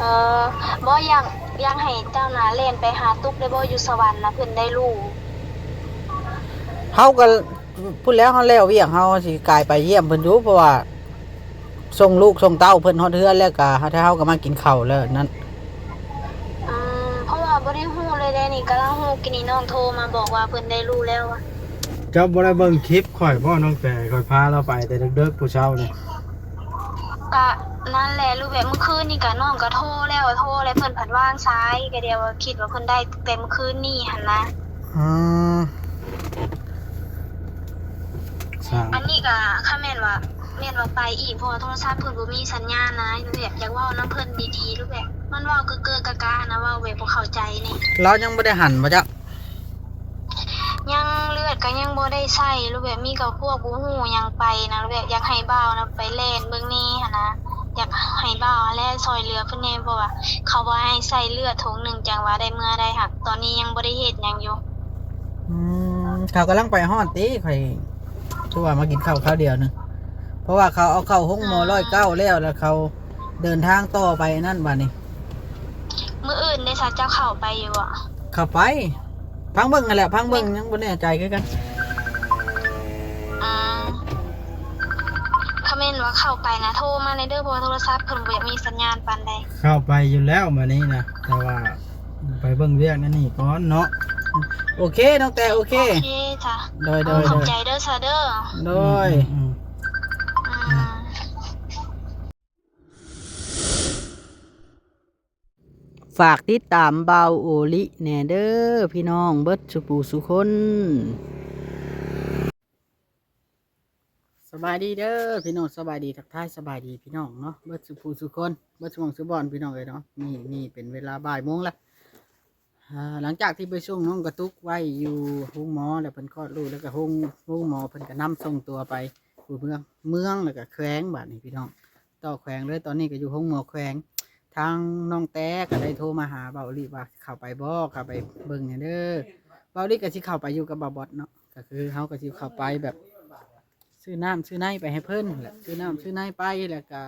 ເອີ ບໍ່ ຢາກ ຢາກໃຫ້ເຈົ້ານະແລ່ນໄປຫາຕຸກໄດ້ບໍ່ ຢູ່ສະຫວັນນະ ເພິ່ນໄດ້ຮູ້. ເຮົາກໍພຸ້ນແລ້ວ ເຮົາແລ້ວວຽກ ເຮົາຊິກາຍໄປຢ້ຽມເພິ່ນຢູ່ ເພາະວ່າ ສົ່ງລູກສົ່ງເຕົ້າເພິ່ນຮອດເຮືອນແລ້ວກະ ເຮົາ ເຮົາກໍມາກິນເຂົ້າແລ້ວນັ້ນ. ອືມ ເພາະວ່າບໍ່ໄດ້ຮູ້ເລີຍເດ້ນີ້ ກຳລັງຮູ້ກີ້ນີ້ ນ້ອງໂທມາບອກວ່າເພິ່ນໄດ້ຮູ້ແລ້ວ. ເຈົ້າບໍ່ໄດ້ເບິ່ງຄລິບຂ້ອຍບໍ່ ນ້ອງແຕ? ຂ້ອຍພາລາວໄປແຕ່ເດິກໆ ຜູ້ເຊົ້ານີ້. ກະນັ້ນແຫຼະ ຫຼືແບບມື້ຄືນນີ້ກະ ນ້ອງກະໂທແລ້ວ ໂທແລ້ວເພິ່ນພັດວາງສາຍ ກະດຽວວ່າຄິດວ່າເພິ່ນໄດ້ຕັ້ງແຕ່ມື້ຄືນນີ້ຫັ້ນນະ. ອືມ ອັນນີ້ກະ ຄັນແມ່ນວ່າ ແມ່ນວ່າໄປອີກ ເພາະວ່າໂທລະສັບເພິ່ນບໍ່ມີສັນຍານນະ ແບບຢາກເວົ້ານຳເພິ່ນດີໆ ຫຼືແບບມັນເວົ້າເກີກໆກະກະນະ ເວົ້າແບບບໍ່ເຂົ້າໃຈນີ້. ລາວຍັງບໍ່ໄດ້ຫັນບໍ່ຈັກ? ຍັງ ເລືອດກະຍັງບໍ່ໄດ້ໃສ່ ຫຼືແບບມີກະພວກບໍ່ຮູ້ຫຍັງໄປນະ ແບບຢາກໃຫ້ບ່າວນະໄປແລ່ນເບິ່ງແດ່ຫັ້ນນະ ຢາກໃຫ້ບ່າວຫັ້ນແຫຼະຊ່ອຍເຫຼືອເພິ່ນແດ່ ເພາະວ່າເຂົາວ່າໃຫ້ໃສ່ເລືອດຖົງໜຶ່ງ ຈັ່ງວ່າໄດ້ເມືອໄດ້ ຫາກຕອນນີ້ຍັງບໍ່ໄດ້ເຮັດຫຍັງຢູ່. ອືມ ເຂົາກຳລັງໄປຮອດຕິ ຂ້ອຍຄືວ່າມາກິນເຂົ້າຄາວດຽວໜຶ່ງ ເພາະວ່າເຂົາເອົາເຂົ້າໂຮງໝໍ ເອີ ຮ້ອຍເກົ້າແລ້ວ ແລ້ວເຂົາເດີນທາງຕໍ່ໄປນັ້ນບາດນີ້. ມື້ອື່ນເດ້ ເຈົ້າເຂົ້າໄປຢູ່ບໍ່? ເຂົ້າໄປ ພັງເບິ່ງຫັ້ນແຫຼະ ພັງເບິ່ງ ຍັງບໍ່ແນ່ໃຈຄືກັນ. ອືມ ຄັນແມ່ນວ່າເຂົ້າໄປນະ ໂທມາແດ່ເດີ ເພາະວ່າໂທລະສັບເພິ່ນບໍ່ຢາກມີສັນຍານປານໃດ. ເຂົ້າໄປຢູ່ແລ້ວມື້ນີ້ນະ ແຕ່ວ່າໄປເບິ່ງວຽກນັ້ນນີ້ກ່ອນເນາະ. ໂອເຄ ນ້ອງແຕ ໂອເຄ ໂອເຄຈ້ະ ໂດຍໆໆ ຂອບໃຈເດີຊະເດີ ໂດຍ ອືມໆໆ. ອືມ ຝາກຕິດຕາມບ່າວໂອລິແດ່ເດີພີ່ນ້ອງເບິດສູ່ຜູ້ສູ່ຄົນ. ສະບາຍດີເດີພີ່ນ້ອງ ສະບາຍດີ ທັກທາຍສະບາຍດີພີ່ນ້ອງເນາະ ເບິດສູ່ຜູ້ສູ່ຄົນ ເບິດສູ່ໝ່ອງສູ່ບ່ອນພີ່ນ້ອງເອີຍເນາະ. ນີ້ ນີ້ເປັນເວລາບ່າຍໂມງລະ ອາ ຫຼັງຈາກທີ່ໄປສົ່ງນ້ອງກະຕຸກໄວ້ຢູ່ໂຮງໝໍ ແລ້ວເພິ່ນຄອດລູກ ແລ້ວກະໂຮງ ໂຮງໝໍເພິ່ນກະນຳສົ່ງຕົວໄປຢູ່ເມືອງ ເມືອງ ແລ້ວກະແຂວງ ບາດນີ້ພີ່ນ້ອງ ຕໍ່ແຂວງເລີຍ. ຕອນນີ້ກະຢູ່ໂຮງໝໍແຂວງ ທາງນ້ອງແຕກະໄດ້ໂທມາຫາບ່າວໂອລິວ່າເຂົ້າໄປບໍ່ ເຂົ້າໄປເບິ່ງແດ່ເດີ. ບ່າວໂອລິກະຊິເຂົ້າໄປຢູ່ກັບບ່າວບອດເນາະ ກະຄືເຮົາກະຊິເຂົ້າໄປແບບຊື້ນ້ຳຊື້ໃນໄປໃຫ້ເພິ່ນແຫຼະ ຊື້ນ້ຳຊື້ໃນໄປ ແລ້ວກະ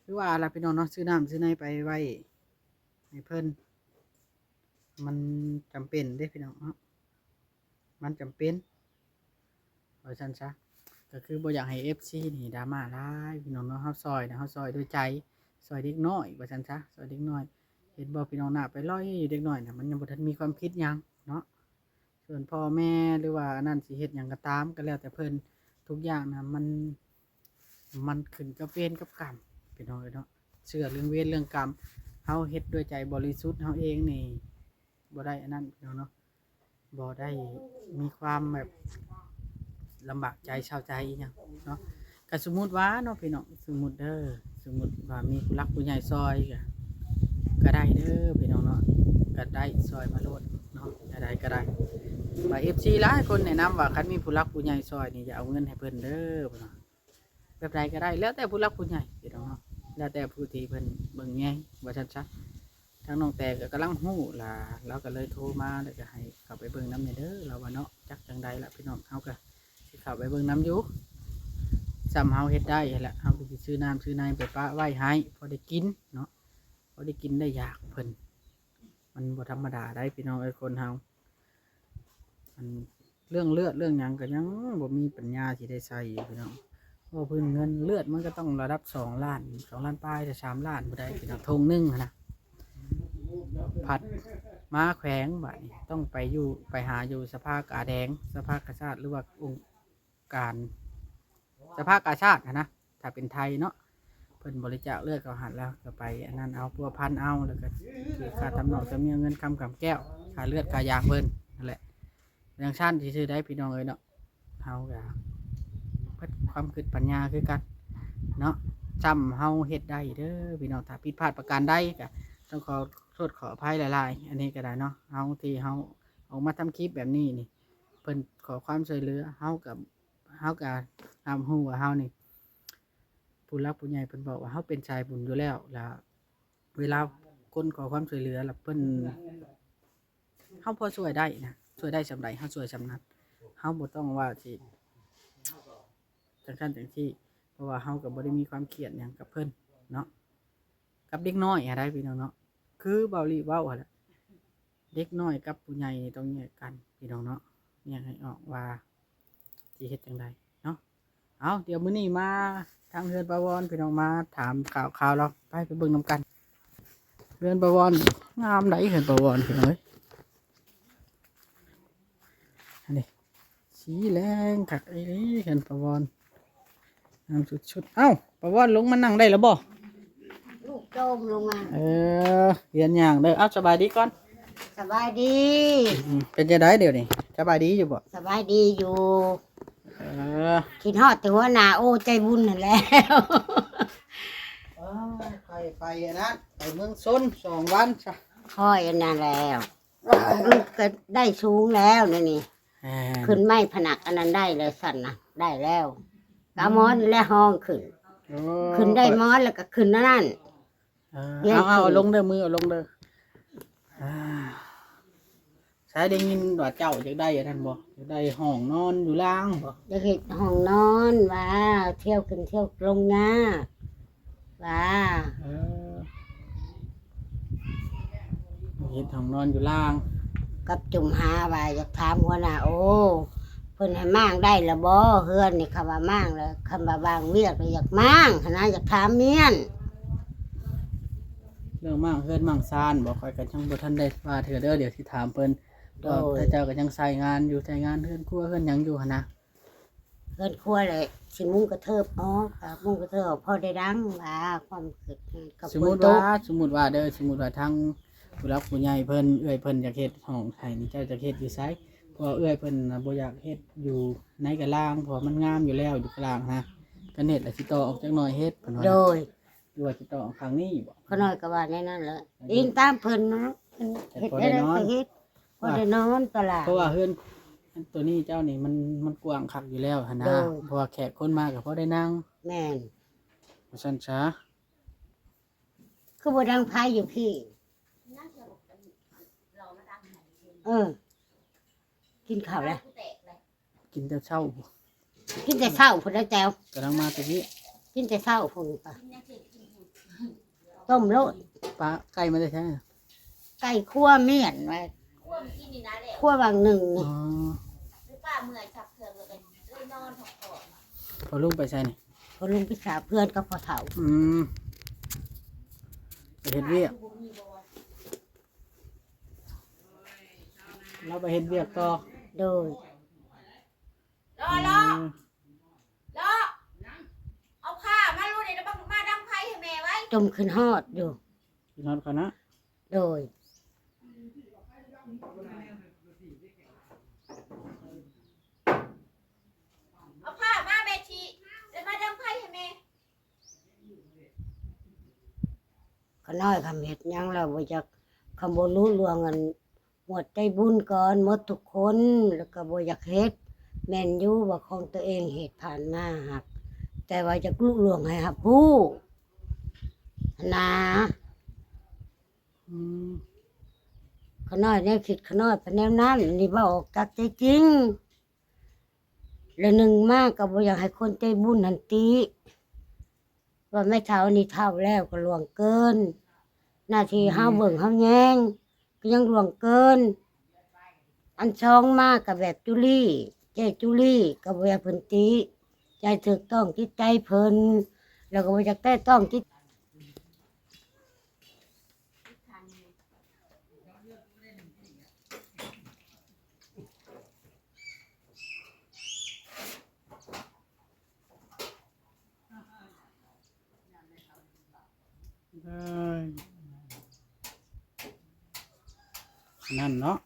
ຄືວ່າລະພີ່ນ້ອງເນາະ ຊື້ນ້ຳຊື້ໃນໄປໄວ້ໃຫ້ເພິ່ນ ມັນຈຳເປັນເດ້ພີ່ນ້ອງເນາະ ມັນຈຳເປັນ ວ່າຊັ້ນຊະ. ກະຄືບໍ່ຢາກໃຫ້ເອັຟຊີນີ້ດຣາມາຫຼາຍພີ່ນ້ອງເນາະ ເຮົາຊ່ອຍນະ ເຮົາຊ່ອຍດ້ວຍໃຈ ຊ່ອຍເດັກນ້ອຍ ວ່າຊັ້ນຊະ ຊ່ອຍເດັກນ້ອຍ. ເຫັນບໍ່ພີ່ນ້ອງ ໜ້າໄປລອຍຢູ່ ເດັກນ້ອຍນະ ມັນຍັງບໍ່ທັນມີຄວາມຄິດຫຍັງເນາະ. ສ່ວນພໍ່ແມ່ ຫຼືວ່າອັນນັ້ນຊິເຮັດຫຍັງກໍຕາມ ກໍແລ້ວແຕ່ເພິ່ນ ທຸກຢ່າງນະ ມັນ ມັນຂຶ້ນກັບເວນກັບກຳ ພີ່ນ້ອງເອີຍເນາະ. ເຊື່ອເລື່ອງເວນເລື່ອງກຳ ເຮົາເຮັດດ້ວຍໃຈບໍລິສຸດເຮົາເອງນີ້ ບໍ່ໄດ້ອັນນັ້ນ ພີ່ນ້ອງເນາະ ບໍ່ໄດ້ມີຄວາມແບບລຳບາກໃຈເຊົາໃຈອີ່ຫຍັງເນາະ. ກໍສົມມຸດວ່າເນາະພີ່ນ້ອງ ສົມມຸດເດີ ສົມມຸດວ່າມີຜູ້ຫຼັກຜູ້ໃຫຍ່ຊ່ອຍ ກໍ ກໍໄດ້ເດີພີ່ນ້ອງເນາະ ກໍໄດ້ຊ່ອຍມາໂລດເນາະ ແນວໃດກໍໄດ້. ວ່າເອັຟຊີຫຼາຍຄົນແນະນຳວ່າ ຄັນມີຜູ້ຫຼັກຜູ້ໃຫຍ່ຊ່ອຍນີ້ ຢ່າເອົາເງິນໃຫ້ເພິ່ນເດີ ເພິ່ນວ່າ ແບບໃດກໍໄດ້ ແລ້ວແຕ່ຜູ້ຫຼັກຜູ້ໃຫຍ່ພີ່ນ້ອງເນາະ ແລ້ວແຕ່ຜູ້ທີ່ເພິ່ນເບິ່ງແຍງ ວ່າຊັ້ນຊະ. ທາງນ້ອງແຕກໍກຳລັງຮູ້ລະ ລາວກໍເລີຍໂທມາ ແລ້ວກໍໃຫ້ເຂົ້າໄປເບິ່ງນຳແດ່ເດີ ລາວວ່າເນາະ. ຈັກຈັ່ງໃດລະພີ່ນ້ອງ ເຮົາກໍຊິເຂົ້າໄປເບິ່ງນຳຢູ່ ສ່ຳເຮົາເຮັດໄດ້ຫັ້ນແຫຼະ ເຮົາກໍຊິຊື້ນ້ຳຊື້ໃນໄປປະໄວ້ໃຫ້ ພໍໄດ້ກິນເນາະ ພໍໄດ້ກິນໄດ້ຢາກເພິ່ນ. ມັນບໍ່ທຳມະດາໃດພີ່ນ້ອງເອີຍ ຄົນເຮົາ ອັນ ເລື່ອງເລືອດເລື່ອງຫຍັງກໍຍັງບໍ່ມີປັນຍາຊິໄດ້ໃສ່ຢູ່ພີ່ນ້ອງ. ເວົ້າພື້ນເງິນເລືອດມັນກໍຕ້ອງລະດັບສອງລ້ານ ສອງລ້ານປາຍ ແຕ່ສາມລ້ານບໍ່ໄດ້ພີ່ນ້ອງ ຖົງໜຶ່ງຫັ້ນນະ. ພັດມາແຂວງບາດນີ້ ຕ້ອງໄປຢູ່ ໄປຫາຢູ່ສະພາກາແດງ ສະພາກາຊາດ ຫຼືວ່າອົງການສະພາກາຊາດຫັ້ນນະ ຖ້າເປັນໄທເນາະ ເພິ່ນບໍລິຈາກເລືອດເຂົ້າຫັ້ນ ແລ້ວກໍໄປອັນນັ້ນເອົາ ພົວພັນເອົາ ແລ້ວກໍເສຍຄ່າທຳນອງທຳນຽມ ເງິນຄຳກຳແກ້ວ ຄ່າເລືອດຄ່າຢາເພິ່ນຫັ້ນແຫຼະ. ຈັ່ງຊັ້ນຊື່ໆໃດພີ່ນ້ອງເອີຍເນາະ ເຮົາກໍເບິດຄວາມຄິດປັນຍາຄືກັນເນາະ. ສ່ຳເຮົາເຮັດໄດ້ເດີພີ່ນ້ອງ ຖ້າຜິດພາດປະການໃດກໍຕ້ອງຂໍໂທດຂໍອະໄພຫຼາຍໆ. ອັນນີ້ກໍໄດ້ເນາະ ເຮົາທີ່ເຮົາອອກມາທຳຄລິບແບບນີ້ນີ້ ເພິ່ນຂໍຄວາມຊ່ວຍເຫຼືອ ເຮົາກໍ ເຮົາກໍຮັບຮູ້ວ່າເຮົານີ້ ຜູ້ຫຼັກຜູ້ໃຫຍ່ເພິ່ນບອກວ່າເຮົາເປັນສາຍບຸນຢູ່ແລ້ວ ລະເວລາຄົນຂໍຄວາມຊ່ວຍເຫຼືອ ລະເພິ່ນ ເຮົາພໍຊ່ວຍໄດ້ນະ ຊ່ວຍໄດ້ສ່ຳໃດເຮົາຊ່ວຍສ່ຳນັ້ນ. ເຮົາບໍ່ຕ້ອງວ່າຊິຈັ່ງຊັ້ນຈັ່ງຊີ້ ເພາະວ່າເຮົາກໍບໍ່ໄດ້ມີຄວາມຄຽດຫຍັງກັບເພິ່ນເນາະ. ກັບເດັກນ້ອຍຫັ້ນໃດ໋ພີ່ນ້ອງເນາະ ຄືເບົາຫຼີເວົ້າຫັ້ນແຫຼະ ເດັກນ້ອຍກັບຜູ້ໃຫຍ່ນີ້ຕ້ອງແຍກກັນພີ່ນ້ອງເນາະ ແຍກໃຫ້ອອກວ່າຊິເຮັດຈັ່ງໃດເນາະ. ເອົາ ດຽວມື້ນີ້ມາທາງເຮືອນປ້າວອນ ພີ່ນ້ອງ ມາຖາມຂ່າວຄາວລາວ ໄປ ໄປເບິ່ງນຳກັນ. ເຮືອນປ້າວອນງາມໃດ໋ ເຮືອນປ້າວອນ ພີ່ນ້ອງເອີຍ ອັນນີ້ ສີແລງຄັກອີ່ຫຼີ ເຮືອນປ້າວອນ ງາມສຸດໆ. ເອົ້າ ປ້າວອນ ລົງມານັ່ງໄດ້ແລ້ວບໍ່? ລູກໂຈມລົງມາ. ເອີ ຮຽນຍ່າງເດີ. ເອົ້າ ສະບາຍດີກ່ອນ. ສະບາຍດີ. ອືມ ເປັນຈັ່ງໃດດຽວນີ້ ສະບາຍດີຢູ່ບໍ່? ສະບາຍດີຢູ່. ເອີ ຄິດຮອດແຕ່ຫົວໜ້າໂອໃຈບຸນຫັ້ນແຫຼ້ວ. ເອີ ຂ້ອຍໄປອັນນັ້ນ ໄປເມືອງຊົນສອງວັນຊະ. ຂ້ອຍອັນນັ້ນແລ້ວ. ລູກກໍໄດ້ສູງແລ້ວນະນີ້. ແມ່ນ ຂຶ້ນໄມ້ພະນັກອັນນັ້ນໄດ້ແລ້ວ ຊັ້ນນະ ໄດ້ແລ້ວ. ກໍເອົາໝອນແລະຮອງຂຶ້ນ. ໂອ້ ຂຶ້ນໄດ້ໝອນແລ້ວກໍຂຶ້ນອັນນັ້ນ. ເອີ ເອົາ ເອົາລົງເດີ ມືເອົາລົງເດີ. ອ່າ ໃສ ໄດ້ຍິນວ່າເຈົ້າຢາກໄດ້ອັນນັ້ນບໍ່? ຢາກໄດ້ຫ້ອງນອນຢູ່ລ່າງບໍ່? ຢາກເຮັດຫ້ອງນອນ ວ່າທ່ຽວຂຶ້ນທ່ຽວລົງຍາກ ວ່າ ເອີ ເຮັດຫ້ອງນອນຢູ່ລ່າງ. ກັບຈຸມຫາວ່າຢາກຖາມຫົວໜ້າໂອ ເພິ່ນໃຫ້ມ້າງໄດ້ລະບໍ່ເຮືອນນີ້? ຄຳວ່າມ້າງລະ ຄຳວ່າວ່າງວຽກລະຢາກມ້າງຫັ້ນນະ ຢາກຖາມມ້ຽນ. ເລື່ອງມ້າງເຮືອນມ້າງຊານບໍ່ ຂ້ອຍກໍຍັງບໍ່ທັນໄດ້ວ່າເທື່ອເດີ ດຽວຊິຖາມເພິ່ນ. ໂດຍ ເພາະເຈົ້າກໍຍັງໃຊ້ງານຢູ່ ໃຊ້ງານເຮືອນຄົວເຮືອນຫຍັງຢູ່ຫັ້ນນະ. ເຮືອນຄົວແຫຼະ ຊິມຸງກະເທີບອອກ ກະມຸງກະເທີບອອກ ພໍໄດ້ດັງວ່າ ຄວາມຄິດ ສະມຸດວ່າ ສະມຸດວ່າເດີ ສະມຸດວ່າທາງຜູ້ຫຼັກຜູ້ໃຫຍ່ເພິ່ນ ເອື້ອຍເພິ່ນຢາກເຮັດຫ້ອງໃຫ້ນີ້ ເຈົ້າຈະເຮັດຢູ່ໃສ? ເພາະວ່າເອື້ອຍເພິ່ນນະບໍ່ຢາກເຮັດຢູ່ໃນກະລາງ ເພາະວ່າມັນງາມຢູ່ແລ້ວ ຢູ່ກະລາງນະ ຄັນເຮັດລະຊິຕໍ່ອອກຈັກໜ້ອຍເຮັດ ເພິ່ນວ່າ. ໂດຍ ຫຼືວ່າຊິຕໍ່ອອກຂ້າງນີ້ບໍ? ຂ້ານ້ອຍກໍວ່າແນວນັ້ນແຫຼະ ອີງຕາມເພິ່ນເນາະ ເພິ່ນເຮັດແນວໃດກໍເຮັດ ພໍໄດ້ນອນຕະຫຼາດ. ເພາະວ່າເຮືອນໂຕນີ້ເຈົ້ານີ້ມັນ ມັນກວ້າງຄັກຢູ່ແລ້ວຫັ້ນນະ. ໂດຍ ເພາະວ່າແຂກຄົນມາກໍພໍໄດ້ນັ່ງ. ແມ່ນ ວ່າຊັ້ນຊະ. ຄືບໍ່ດັງໄຟຢູ່ພີ້? ເອີ ກິນເຂົ້າແລ້ວ. ກິນແຕ່ເຊົ້າ ກິນແຕ່ເຊົ້າພຸ້ນແຫຼະແຕວ ກຳລັງມາແຕ່ວຽກ ກິນແຕ່ເຊົ້າພຸ້ນ ຕົ້ມໂລດ. ປາ ໄກ່ມາແຕ່ໃສ? ໄກ່ຄົວມ້ຽນໄວ້ ຄົວຫວ່າງໜຶ່ງນີ້. ອໍ ພໍ່ລຸງໄປໃສນີ້? ພໍ່ລຸງໄປສາເພື່ອນກັບພໍ່ເຖົ້າ. ອືມ ໄປເຮັດວຽກ ລາວໄປເຮັດວຽກຕໍ່. ໂດຍ ລໍ ລໍ ລໍ ເອົາຜ້າມາໂລດນີ້ ແລ້ວມາດັງໄຟໃຫ້ແມ່ໄວ້. ຈົ່ມຂຶ້ນຮອດຢູ່ ຂຶ້ນຮອດຄະນະ. ໂດຍ ເອົາຜ້າມາແມ່ຊິ ແລ້ວມາດັງໄຟໃຫ້ແມ່. ຂ້ານ້ອຍຄຳເຮັດຫຍັງລາວບໍ່ຢາກ ຄຳບໍ່ລຸລ່ວງອັນ ໝວດໃຈບຸນກ່ອນໝົດທຸກຄົນ ແລ້ວກໍບໍ່ຢາກເຮັດ. ແມ່ນຢູ່ວ່າຂອງຕົວເອງເຮັດຜ່ານມາຫັກ ແຕ່ວ່າຢາກລຸລ່ວງໃຫ້ຮັບຮູ້ຫັ້ນນາ. ອືມ ຂ້ານ້ອຍແນວຄິດ ຂ້ານ້ອຍເປັນແນວນັ້ນ ນີ້ເວົ້າອອກຈາກໃຈຈິງ. ແລະໜຶ່ງມາກໍບໍ່ຢາກໃຫ້ຄົນໃຈບຸນຫັ້ນຕິ ວ່າແມ່ເຖົ້ານີ້ເຖົ້າແລ້ວກໍລ່ວງເກີນ ໜ້າທີ່ເຮົາເບິ່ງເຮົາແຍງກໍຍັງລ່ວງເກີນ. ອັນສອງມາກໍແບບຈຸລີ ເຈ້ຈຸລີ ກໍບໍ່ຢາກເພິ່ນຕິ ໃຈຖືກຕ້ອງຈິດໃຈເພິ່ນ ແລ້ວກໍບໍ່ຢາກແຕະຕ້ອງຈິດ ເອີ ນັ້ນເນາະ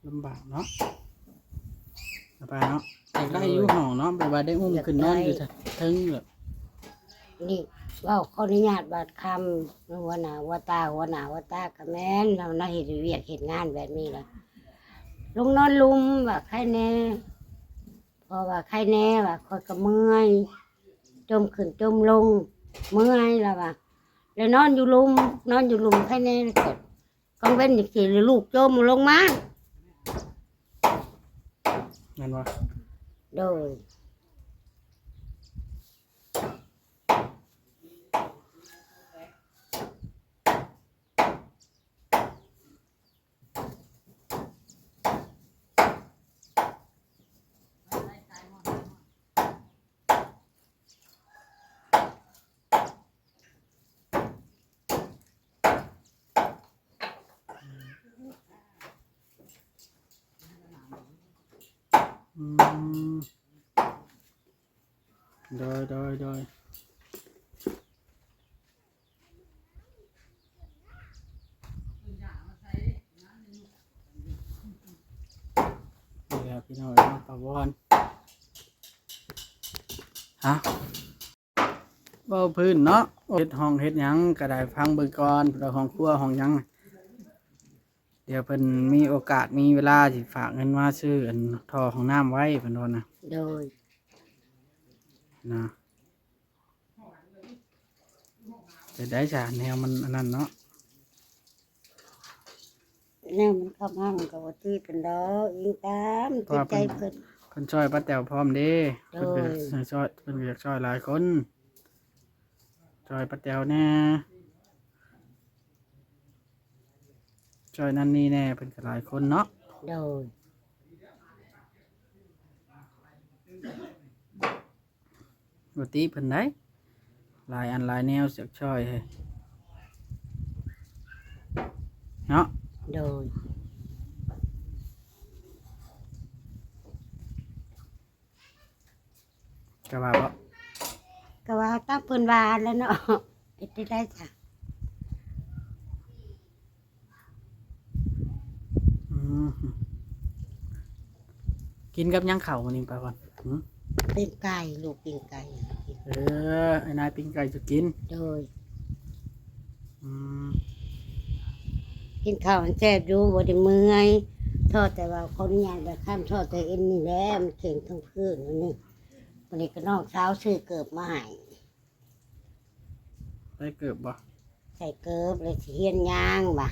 ລຳບາກເນາະ ປ້າເນາະ. ຢາກໄດ້ຢູ່ຫ້ອງເນາະ ແບບວ່າໄດ້ອຸ້ມຂຶ້ນນອນຢູ່ເທິງແບບນີ້. ເວົ້າຂໍອະນຸຍາດບາດຄຳ ຫົວໜ້າຫົວຕາ ຫົວໜ້າຫົວຕາກໍແມ່ນ ເຮົານະເຮັດວຽກເຮັດງານແບບນີ້ລະ ລົງນອນລຸ່ມວ່າໄຄແດ່ ເພາະວ່າໄຄແດ່ວ່າຂ້ອຍກໍເມື່ອຍ ຈົ່ມຂຶ້ນຈົ່ມລົງ ເມື່ອຍລະວ່າ ແລ້ວນອນຢູ່ລຸ່ມ ນອນຢູ່ລຸ່ມໄຄແດ່ ແລ້ວກໍກາງເວັນຈັ່ງຊີ້ ແລ້ວລູກຈົ່ມລົງມາ ແມ່ນບໍ່? ໂດຍ. ໂດຍ ໂດຍ ໂດຍ ນີ້ແຫຼະພີ່ນ້ອງເອີຍເນາະ ປາວອນ ຮະ ເວົ້າພື້ນເນາະ ເຮັດຫ້ອງເຮັດຫຍັງກໍໄດ້ ຟັງເບິ່ງກ່ອນ ເລື່ອງຫ້ອງຄົວຫ້ອງຫຍັງ ດຽວເພິ່ນມີໂອກາດມີເວລາຊິຝາກເງິນມາຊື້ອັນທໍ່ຫ້ອງນ້ຳໄວ້ ເພິ່ນວ່ານະ ໂດຍ ນະ ເຮັດໄດ້ຊະ ແນວມັນອັນນັ້ນເນາະ ແນວມັນເຂົ້າມາມັນກໍບໍ່ຕິເພິ່ນດອກ ອີງຕາມຈິດໃຈເພິ່ນ ເພິ່ນຊ່ອຍປ້າແຕວພ້ອມເດ້ ໂດຍ ເພິ່ນກໍຢາກຊ່ອຍ ເພິ່ນກໍຢາກຊ່ອຍຫຼາຍຄົນ ຊ່ອຍປ້າແຕວແດ່ ຊ່ອຍນັ້ນນີ້ແດ່ ເພິ່ນກໍຫຼາຍຄົນເນາະ ໂດຍ ບໍ່ຕິເພິ່ນໃດ ຫຼາຍອັນຫຼາຍແນວ ຢາກຊ່ອຍເນາະ ໂດຍ ກະວ່າບໍ່ ກະວ່າຕາມເພິ່ນວ່າແຫຼະເນາະ ເຮັດໄດ້ຊະ ອືມ ກິນກັບຫຍັງເຂົ້າມື້ນີ້ ປາວອນ ຫື? ປີ້ງໄກ່ ລູກປີ້ງໄກ່ ເອີ ອ້າຍນາຍປີ້ງໄກ່ສູ່ກິນ ໂດຍ ອືມ ກິນເຂົ້າມັນແຊບຢູ່ ບໍ່ໄດ້ເມື່ອຍ ທໍແຕ່ວ່າຂໍອະນຸຍາດແບບຄ້ຳ ທໍແຕ່ເອັນນີ້ແຫຼະ ມັນເຄັ່ງທັງພື້ນນີ້ ມື້ນີ້ກໍນ້ອງສາວຊື້ເກີບມາໃຫ້ ໃສ່ເກີບບໍ່? ໃສ່ເກີບ ແລ້ວຊິຮຽນຍ່າງວ່າ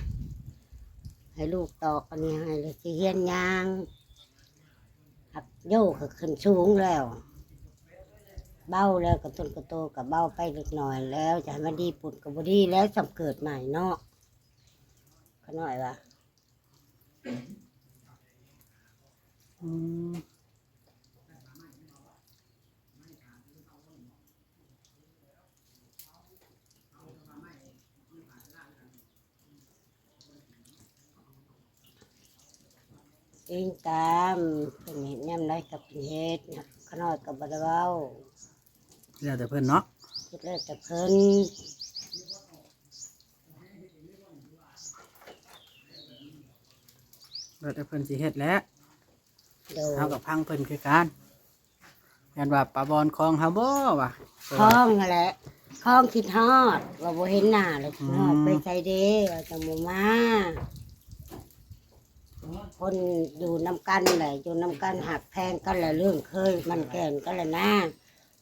ໃຫ້ລູກຕອກອັນນີ້ໃຫ້ ແລ້ວຊິຮຽນຍ່າງ ຮັບໂຍກກໍຂຶ້ນສູງແລ້ວ ເບົາແລ້ວ ກະຕົນກະໂຕກໍເບົາໄປເລັກນ້ອຍແລ້ວ ຈະໃຫ້ມັນດີປຸ້ນກໍບໍ່ດີແລ້ວ ສ່ຳເກີດໃໝ່ເນາະ ຂະນ້ອຍວ່າ ອືມ ອີງຕາມເພິ່ນເຮັດຍາມໃດກໍເພິ່ນເຮັດ ຂະນ້ອຍກໍບໍ່ໄດ້ເວົ້າ ແລ້ວແຕ່ເພິ່ນເນາະ ເຮັດແລ້ວແຕ່ເພິ່ນ ແລ້ວແຕ່ເພິ່ນຊິເຮັດແຫຼະ ໂດຍ ເຮົາກໍຟັງເພິ່ນຄືກັນ ຢ້ານວ່າປາບອນຄອງເຮົາບໍ່ວ່າ ຄອງຫັ້ນແຫຼະ ຄອງຄິດຮອດ ວ່າບໍ່ເຫັນໜ້າແລ້ວ ອືມ ຄິດຮອດໄປໃສເດ້ ວ່າຈັ່ງບໍ່ມາ ຄົນຢູ່ນຳກັນແຫຼະ ຢູ່ນຳກັນຮັກແພງກັນແຫຼະ ເລື່ອງເຄີຍມັນແກ່ນກັນແຫຼະນາ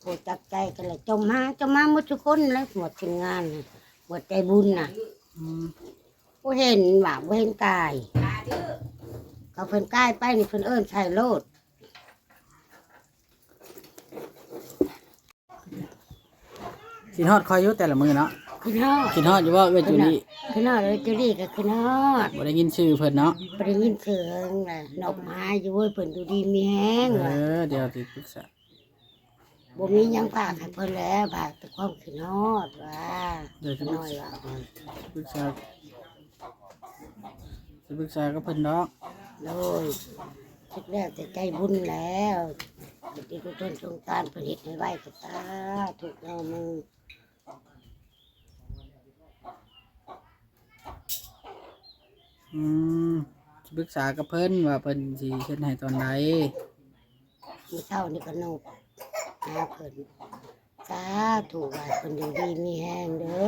ຮູ້ຈັກໃຈກັນແຫຼະ ຈົ່ມມາ ຈົ່ມມາໝົດທຸກຄົນແຫຼະ ໝົດທີມງານ ໝົດໃຈບຸນນະ ອືມ ບໍ່ເຫັນວ່າ ບໍ່ເຫັນກາຍ ກໍເພິ່ນກາຍໄປນີ້ ເພິ່ນເອີ້ນໃສ່ໂລດ. ຄິດຮອດຂ້ອຍຢູ່ແຕ່ລະມື້ເນາະ ຄິດຮອດ ຄິດຮອດຢູ່ບໍ່ເອື້ອຍຈູລີ ຄິດຮອດເອື້ອຍຈູລີກໍຄິດຮອດ ບໍ່ໄດ້ຍິນຊື່ເພິ່ນເນາະ ບໍ່ໄດ້ຍິນຊື່ເຫິງລະ ນົບຫາຢູ່ເວີ້ຍ ເພິ່ນຢູ່ດີມີແຮງ ເອີ ວ່າ ດຽວຊິປຶກສາ ບໍ່ມີຫຍັງຝາກໃຫ້ເພິ່ນແລ້ວ ຝາກແຕ່ຄວາມຄິດຮອດວ່າ ເອີ ຊິປຶກສາ ຊິປຶກສາກັບເພິ່ນດອກ ໂດຍ ສຸດແລ້ວແຕ່ໃຈບຸນແລ້ວ ທີ່ທຸກຄົນສົງສານເພິ່ນເຮັດໃຫ້ໄວກໍສາທຸເນາະ ອືມ ຊິປຶກສາກັບເພິ່ນວ່າເພິ່ນຊິເຮັດໃຫ້ຕອນໃດ ມື້ເຊົ້ານີ້ກໍນົບຫາເພິ່ນ ສາທຸວ່າເພິ່ນຢູ່ດີມີແຮງເດີ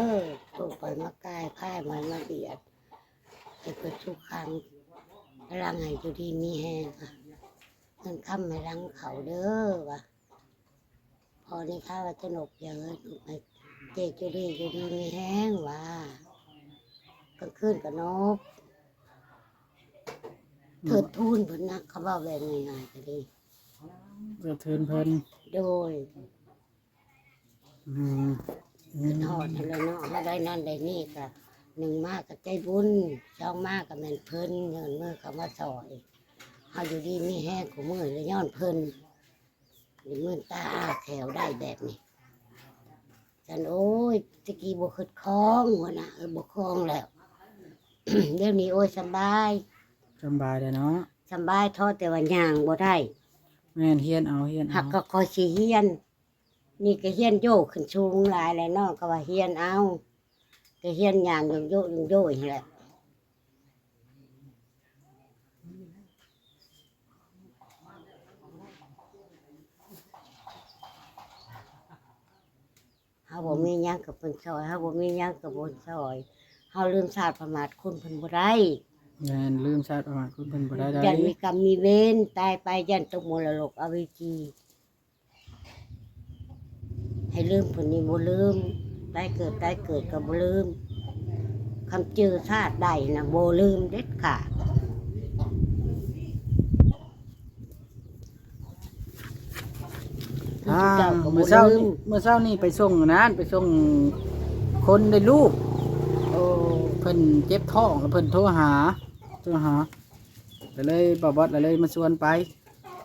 ໂຕໄປມາກາຍພາຍມາ ມາບຽດ ໃຫ້ເພິ່ນສຸກຂັງພະລັງ ໃຫ້ຢູ່ດີມີແຮງ ເງິນຄຳໃຫ້ຫຼັງເຂົ້າເດີວ່າ ພໍນີ້ຂ້າວ່າຈະນົບຢ່າເອີຍ ໃຫ້ເຈ້ຈູລີຢູ່ດີມີແຮງວ່າ ກາງຄືນກໍນົບ ອືມ ເທີດທູນເພິ່ນນະ ເຂົາເວົ້າແບບງ່າຍໆກໍດີ ເທີດທູນເພິ່ນ ໂດຍ ອືມ ອືມ ເພິ່ນຮອດຫັ້ນແຫຼະເນາະ ເຮົາໄດ້ນັ້ນໄດ້ນີ້ກໍ ໜຶ່ງມາກໍໃຈບຸນ ສອງມາກໍແມ່ນເພິ່ນຍື່ນມືເຂົ້າມາຊ່ອຍ ເຮົາຢູ່ດີມີແຮງຄູ່ມື້ລະຍ້ອນເພິ່ນ ໄດ້ມື່ນຕາອ້າແຂວໄດ້ແບບນີ້ ຊັ້ນ ໂອ້ຍ ແຕ່ກີ້ບໍ່ຄຶດຄອງ ຫົວໜ້າເອີຍ ບໍ່ຄອງແລ້ວ ດຽວນີ້ ໂອ້ຍ ສຳບາຍ ສຳບາຍແລ້ວເນາະ ສຳບາຍ ທໍແຕ່ວ່າຍ່າງບໍ່ໄດ້ ແມ່ນ ຮຽນເອົາ ຮຽນເອົາ ຫາກກໍຄ່ອຍຊິຮຽນ ນີ້ກໍຮຽນໂຢຂຶ້ນສູງຫຼາຍແລ້ວ ນ້ອງກໍວ່າຮຽນເອົາ ກໍຮຽນຍ່າງໂຢໆໆຫັ້ນແຫຼະ. ເຮົາບໍ່ມີຫຍັງກໍເພິ່ນຊ່ອຍ ເຮົາບໍ່ມີຫຍັງກໍບໍ່ຊ່ອຍ ເຮົາລືມຊາດພະມາດຄຸນເພິ່ນບໍ່ໄດ້. ແມ່ນ ລືມຊາດພະມາດຄຸນເພິ່ນບໍ່ໄດ້ໃດ໋. ຢ້ານມີກຳມີເວນ ຕາຍໄປຢ້ານຕົກມໍລະດົກອະເວຈີ. ໃຫ້ລືມຜູ້ນີ້ບໍ່ລືມ ຕາຍເກີດຕາຍເກີດກໍບໍ່ລືມ ຄຳຈື່ຊາດໃດນະບໍ່ລືມເດັດຂາດ. ອ່າ ມື້ເຊົ້ານີ້ ມື້ເຊົ້ານີ້ໄປສົ່ງອັນນັ້ນ ໄປສົ່ງຄົນໄດ້ລູກ ໂອ້ ເພິ່ນເຈັບທ້ອງ ແລ້ວເພິ່ນໂທຫາ ໂທຫາ ກໍເລີຍ ບ່າວບອດກໍເລີຍມາຊວນໄປ.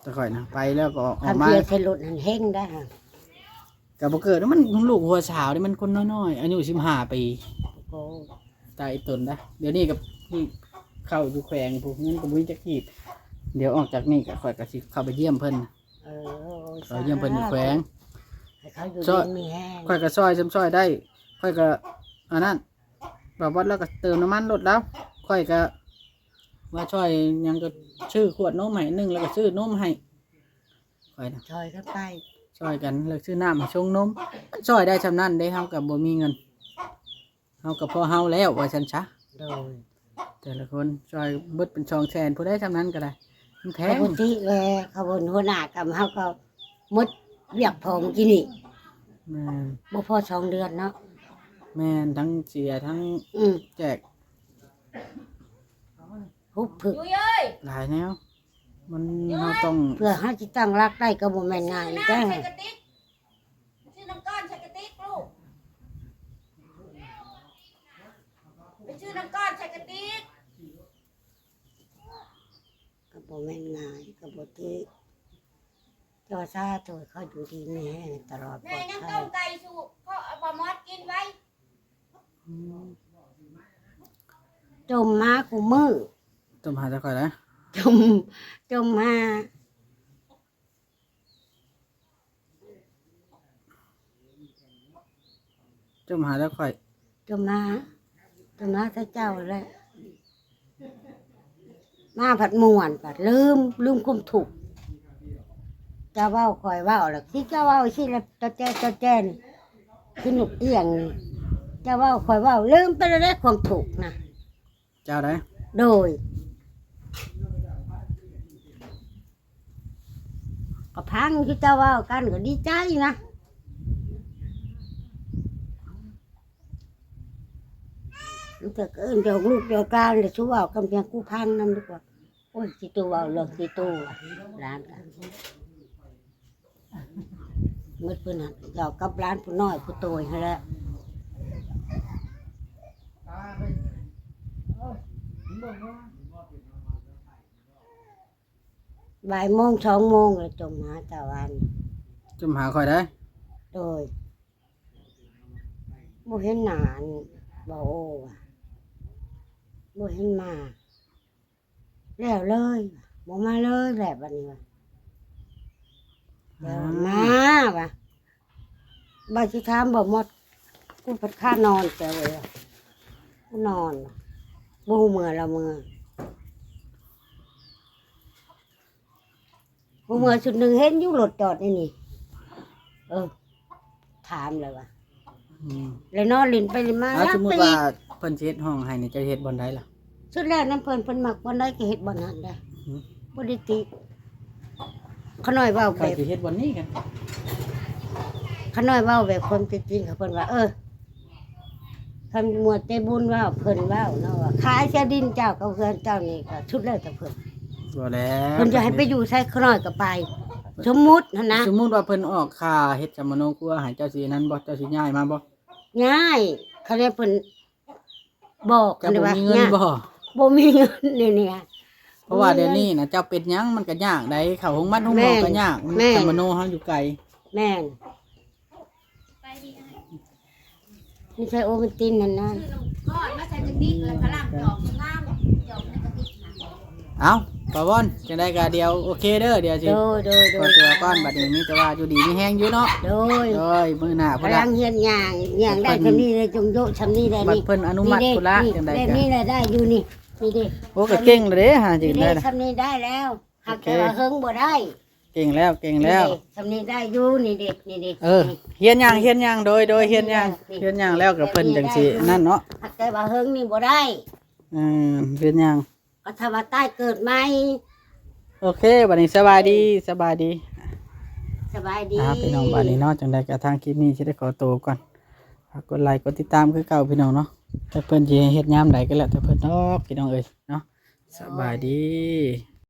ແຕ່ຂ້ອຍນະ ໄປແລ້ວກໍອອກ ອອກມາ ຄັນເທໃສ່ລົດຫັ້ນເຮັງໄດ໋ຫະ. ກໍບໍ່ເກີດ ມັນລູກຫົວສາວເດ້ ມັນຄົນນ້ອຍໆ ອາຍຸສິບຫ້າປີ. ໂອ້ ຕາຍອີ່ຕົນໄດ໋. ດຽວນີ້ກໍເຂົ້າຢູ່ແຂວງພຸ້ນ ເງິນກໍບໍ່ມີຈັກກີບ. ດຽວອອກຈາກນີ້ກໍ ຂ້ອຍກໍຊິເຂົ້າໄປຢ້ຽມເພິ່ນ. ເອີ ເຂົ້າຢ້ຽມເພິ່ນຢູ່ແຂວງ ໃຫ້ເຂົາຢູ່ດີມີແຮງ. ຂ້ອຍກໍຊ່ອຍຊ່ຳຊ່ອຍໄດ້ ຂ້ອຍກໍອັນນັ້ນ ບ່າວບອດລາວກໍເຕີມນ້ຳມັນລົດລາວ ຂ້ອຍກໍ ວ່າຊ່ອຍຫຍັງກໍຊື້ຂວດນົມໃຫ້ໜຶ່ງ ແລ້ວກໍຊື້ນົມໃຫ້ ຂ້ອຍນະ ຊ່ອຍກັນໄປ ຊ່ອຍກັນ ແລ້ວຊື້ນ້ຳໃຫ້ຊົງນົມ ມັນຊ່ອຍໄດ້ຊ່ຳນັ້ນເດ້. ເຮົາກໍບໍ່ມີເງິນ ເຮົາກໍພໍເຮົາແລ້ວ ວ່າຊັ້ນຊະ. ໂດຍ ແຕ່ລະຄົນຊ່ອຍເບິດເປັນສອງແສນ ຜູ້ໃດຊ່ຳນັ້ນກໍໄດ້ ມັນແພງ. ປົກກະຕິແລ້ວ ເຂົາເປັນຫົວໜ້າກຳ ເຮົາກໍໝົດວຽກພໍມື້ກີ້ນີ້. ແມ່ນ ບໍ່ພໍສອງເດືອນເນາະ. ແມ່ນ ທັງເສຍ ທັງ ອືມ ແຈກ ຮຸບຜຶກ ຢູ່ເອີຍ ຫຼາຍແນວ ມັນ ຢູ່ ເຮົາຕ້ອງ ເພື່ອເຮົາຊິຕັ້ງຫຼັກໄດ້ກໍບໍ່ແມ່ນງ່າຍ ຊື້ນ້ຳໃສ່ກະຕິກ ຊື້ນ້ຳກ້ອນໃສ່ກະຕິກລູກ ໄປຊື້ນ້ຳກ້ອນໃສ່ກະຕິກ ກໍບໍ່ແມ່ນງ່າຍ ກໍບໍ່ຖືກ. ເຈົ້າ ສາທຸ ເຂົາຢູ່ດີມີແຮງຕະຫຼອດ ແມ່ຍັງ ປອດໄພ ຕົ້ມໄກ່ສູ່ພໍ່ ພໍ່ມອດກິນໄວ້. ອືມ ຈົ່ມມາຄູ່ມື້ ຈົ່ມຫາແຕ່ຂ້ອຍນະ ຈົ່ມ ຈົ່ມຫາ ຈົ່ມຫາແຕ່ຂ້ອຍ ຈົ່ມມາ ຈົ່ມມາແຕ່ເຈົ້າແຫຼະ. ມາພັດມ່ວນ ພັດລືມ ລືມຄວາມທຸກ. ເຈົ້າເວົ້າຂ້ອຍເວົ້າລະ ຊິເຈົ້າເວົ້າຊິລະ ຕະແຈ ຕະແຈນີ້ ຄືນົກອຽງນີ້ ເຈົ້າເວົ້າຂ້ອຍເວົ້າ ລືມໄປແລ້ວເດ້ຄວາມທຸກນະ. ເຈົ້າໃດ? ໂດຍ ກໍຟັງຄືເຈົ້າເວົ້າກັນກໍດີໃຈນະ. ມັນກໍເອີ້ນດອກລູກດອກຫຼານ ແລ້ວສູ່ເວົ້າກັນພຽງກູຟັງນຳດີກວ່າ. ໂອ້ຍ ຊິໂຕເວົ້າເລື່ອງຊິໂຕ ຫຼານກໍໝົດເພິ່ນຫັ້ນ ເວົ້າກັບຫຼານຜູ້ນ້ອຍຜູ້ໂຕຫັ້ນແຫຼະ. ບ່າຍໂມງ ສອງໂມງ ແລ້ວຈົ່ມຫາຕາວັນ ຈົ່ມຫາຂ້ອຍໄດ໋. ໂດຍ ບໍ່ເຫັນໜ້າອັນ ບໍ່ໂອວ່າ ບໍ່ເຫັນມາ ແລ້ວເລີຍ ບໍ່ມາເລີຍແຫຼະບັດນີ້ວ່າ. ແລ້ວມາວ່າ ບາດຊິຖາມບໍ່ໝົດ ກູພັດຄານອນແຕ່ເວີຍ ກູນອນ ບໍ່ຮູ້ເມື່ອລາວເມື່ອ ບໍ່ເມື່ອຊຸດໜຶ່ງ ເຫັນຢູ່ລົດຈອດໃນນີ້ ເອີ ຖາມແລ້ວວ່າ ອືມ ແລ້ວນອນຫຼິ້ນໄປຫຼິ້ນມາ. ອ່າ ສົມມຸດວ່າເພິ່ນຊິເຮັດຫ້ອງໃຫ້ນີ້ ເຈົ້າເຮັດບ່ອນໃດລະ? ສຸດແລ້ວນຳເພິ່ນ ເພິ່ນມັກບ່ອນໃດກໍເຮັດບ່ອນນັ້ນໄດ໋. ອືມ ບໍ່ໄດ້ຕິ ຂະນ້ອຍເວົ້າແບບ ຂ້ອຍຊິເຮັດບ່ອນນີ້ກັນ ຂະນ້ອຍເວົ້າແບບຄວາມເປັນຈິງ ເຂົາເພິ່ນວ່າ ເອີ ຄັນໝວດໃຈບຸນເວົ້າ ເພິ່ນເວົ້າເນາະວ່າ ຂາຍທີ່ດິນເຈົ້າກັບເຮືອນເຈົ້ານີ້ກໍສຸດແລ້ວແຕ່ເພິ່ນ. ບໍ່ແລ້ວ ເພິ່ນຈະໃຫ້ໄປຢູ່ໃສ ຂະນ້ອຍກໍໄປ. ສົມມຸດຫັ້ນນະ ສົມມຸດວ່າເພິ່ນອອກຄ່າເຮັດສຳມະໂນຄົວໃຫ້ ເຈົ້າຊິອັນນັ້ນບໍ່? ເຈົ້າຊິຍ້າຍມາບໍ່? ຍ້າຍ ຄັນວ່າເພິ່ນ ບໍ່ ເຈົ້າບໍ່ມີເງິນບໍ່? ບໍ່ມີເງິນນີ້ ເພາະວ່າດຽວນີ້ນະ ເຈົ້າເປັນຫຍັງມັນກໍຍາກໃດ໋ ເຂົ້າໂຮງໝໍໂຮງໝໍກໍຍາກ ແມ່ນ ສຳມະໂນເຮົາຢູ່ໄກ. ແມ່ນ ມີໃສ່ໂອວັນຕິນຫັ້ນນະ ຊື້ນ້ຳກ້ອນມາໃສ່ກະຕິກ ແລ້ວກໍລ້າງຈອກງາມ ຈອກໃນກະຕິກນະ. ເອົ້າ ປາວອນ ຈັ່ງໃດກໍດຽວໂອເຄເດີ ດຽວຊິ ໂດຍ ໂດຍ ໂດຍ ຂໍຕົວກ່ອນ ບັດນີ້ມີແຕ່ວ່າຢູ່ດີມີແຮງຢູ່ເນາະ ໂດຍ ໂດຍ ມື້ໜ້າພຸ້ນລະ ກຳລັງຮຽນຍ່າງ ຍ່າງໄດ້ ເພິ່ນ ສ່ຳນີ້ເລີຍ ຈົ່ງໂຍະສ່ຳນີ້ແຫຼະ ບັດນີ້ ເພິ່ນອະນຸມັດພຸ້ນລະ ນີ້ເດ້ ຈັ່ງໃດກໍ ນີ້ແຫຼະ ໄດ້ຢູ່ນີ້ ນີ້ເດ້ ໂອ້ ກໍເກັ່ງແລ້ວເດ້ ຫາຈື່ໄດ້ ນີ້ເດ້ ສ່ຳນີ້ໄດ້ແລ້ວ ຫາກແຕ່ວ່າເຫິງບໍ່ໄດ້ ໂອເຄ ເກັ່ງແລ້ວ ເກັ່ງແລ້ວ ນີ້ເດ້ ສ່ຳນີ້ໄດ້ຢູ່ ນີ້ເດ້ ນີ້ເດ້ ເອີ ນີ້ ຮຽນຍ່າງ ຮຽນຍ່າງ ໂດຍ ໂດຍ ຮຽນຍ່າງ ນີ້ ຮຽນຍ່າງແລ້ວກໍເພິ່ນຈັ່ງຊິນັ້ນເນາະ ຫາກແຕ່ວ່າເຫິງນີ້ບໍ່ໄດ້ ເອີ ຮຽນຍ່າງ ກໍຖ້າວ່າຕາຍເກີດໃໝ່ ໂອເຄ ບັດນີ້ສະບາຍດີ ເອີ ສະບາຍດີ ສະບາຍດີ ອ່າ ພີ່ນ້ອງ ບັດນີ້ເນາະ ຈັ່ງໃດກໍທາງຄລິບນີ້ຊິໄດ້ຂໍໂຕກ່ອນ ຝາກກົດໄລກົດຕິດຕາມຄືເກົ່າພີ່ນ້ອງເນາະ ແຕ່ເພິ່ນຊິເຮັດຍາມໃດກໍແລ້ວແຕ່ເພິ່ນດອກ ພີ່ນ້ອງເອີຍເນາະ ສະບາຍດີ.